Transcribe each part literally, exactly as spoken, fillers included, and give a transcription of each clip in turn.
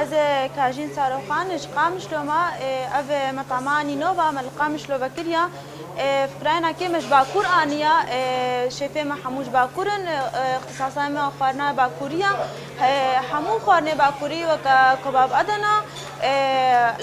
Ez, e, Kajîn Saroxan, ji Qamişlo me, e, ev, e, metama Nînova me li Qamişlo vekiriya. E, fikrayena kê me ji Bakur aniya, e, şêfê me hemû ji Bakur in, e, ixtisasa me xwarina Bakurî ya. E, hemû xwarinê Bakurî weke kebab Edena, e,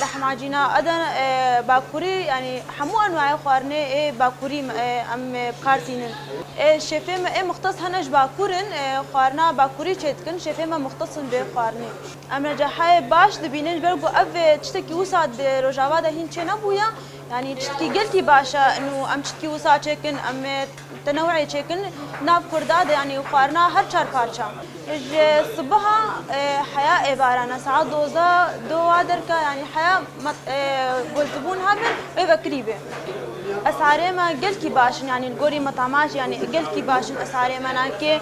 lehmacîna Edena, e, Bakurî, yanî hemû enwayê xwarinê ê Bakurî me, e, em, e, bi kar tînin. E, şêfê me ê muxtes hene ji Bakur in, e, xwarina Bakurî çêdikin, şêfê me muxtes in vê xwarinê. Em recehayê baş dibînin, ji ber ku ev, e, tiştekî wisa di Rojava de hîn çênebûye, yanî tiştekî gelkî baş e, û em tiştekî wisa çêkin, em, e, tenewuê çêkin, nav Kurda de, yanî xwarina her çar parça. Ji sibiha, e, heya êvarana, saet dozdeh, dowa derke, yanî heya met-, e, gozdibûn hebin, wê vekirî be. Esarê me gelkî baş in, yanî li gorî metama jî, yanî gelkî baş in esarê me nakê.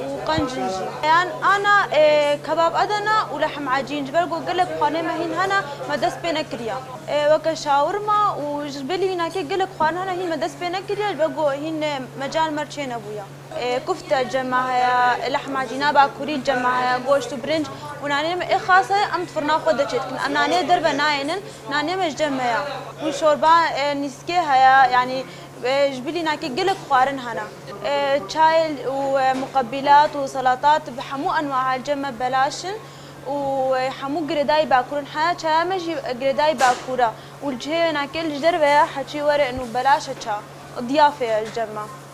û qenc in jî. Yan ana, e, kebab Edena û lehm ecîn, ji ber ku gelek xwarinê me hîn hene, me dest pê nekiriye. E, weke şawirma û ji bilî wî nakê gelek xwarin hene, hîn me dest pê nekiriye, ji ber ku hîn, e, mecal me çê nebûye. E, kufte cem me heye, lehmacîna Bakurî cem me heye, goşt û birinc û nanê me ê xas heye, em di firna xwe de çêdikin. Em nanê derve nayênin, nanê me ji cem me ya. Û şorba, e, nîskê heye, yanî, e, ji bilî nakê gelek xwarin hene. E, çay û, e, muqebîlat û selatat bi hemû enwa li cem me belaş in û, e, hemû girêdayî Bakur in. Heya çaya me jî girêdayî Bakur e û li cihê nakê li ji derve ye, heçî were in û belaş e ça. Diyafê ye ji cem me.